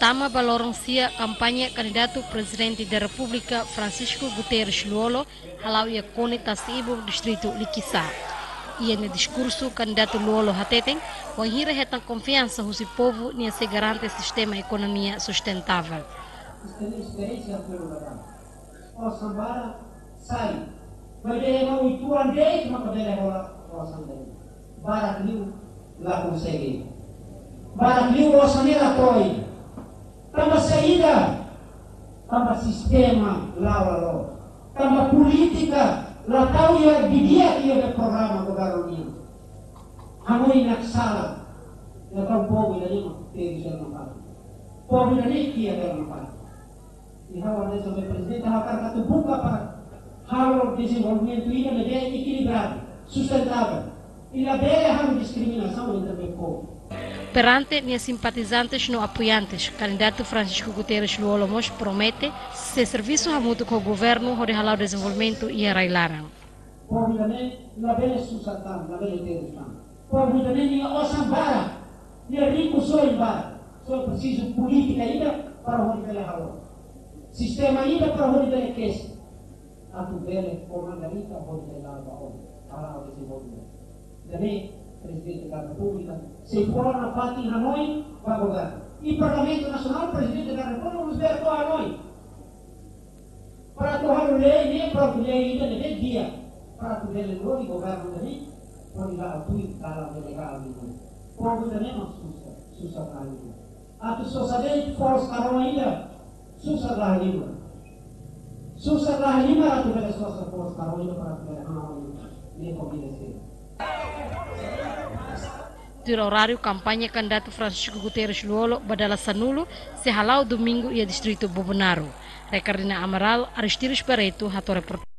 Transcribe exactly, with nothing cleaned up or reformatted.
Ama ba loron sia kampaña kandidatu Prezidente da Repúblika Francisco Guterres Lú-Olo hala'o iha koni Tasi-Ibun, distritu Likisá. Iha nia diskursu, kandidatu Lú-Olo hateten, wainhira hetan konfiansa husi povu, nia sei garante sistema ekonomia sustentável. Osan barak sai. Maibé ema uitoan de'it maka bele hola osan de'it. Barak liu la konsege. Barak liu osan ne'e la to'o. Tanba saida? Tanba sistema la'o la loos. Tanba polítika la tau iha, di'ak iha be programa governu nian. Hanoin ne'e sala. La tau povu ida-ne'e mak teri sel na pala. Povu ida-ne'e kiak bele na pala. I ha'u hanesan be prezidente, ha'u hakarak atu buka para halo dezenvolvimentu ida ne'ebé ekilibradu, sustentável. I labele halo diskriminasaun entre be povu. Perante nia simpatizantes no apoiantes, kandidatu Francisco Guterres Lú-Olo mós promete sei servisu hamutuk ho governu hodi hala'o dezenvolvimentu iha rai-laran. Povu ida-ne'e labele susar tan, labele terus tan. Povu ida-ne'e nia osan barak, nia rikusoin barak. Só presiza polítika ida para hodi bele halo. Sistema ida para hodi bele kesi. Atu bele komanda ita hodi bele la'o ba oin, hala'o dezenvolvimentu. Ida-ne'e Prezidente da Repúblika sei fó nafatin hanoin ba governu. I Parlamentu Nasionál, Prezidente da Repúblika mós bele fó hanoin. Para atu halo lei ne'e, prontu, lei ida ne'ebé di'ak. Para atu bele lori governu ne'e, hodi la'o tuir dalan legál ne'e. Povu ida-ne'e mak susar, susar la halimar. Atu sosa de'it fos karoa ida, susar la halimar. Susar la halimar atu bele sosa fos karoa ida para atu bele hanoin ne'e komida sira. Tuir oráriu kampaña kandidatu Francisco Guterres Lú-Olo ba dala sanulu sei hala'o domingu iha distritu Bobonaro. Ricardina Amaral, Aristides Barreto, hato'o reportajen.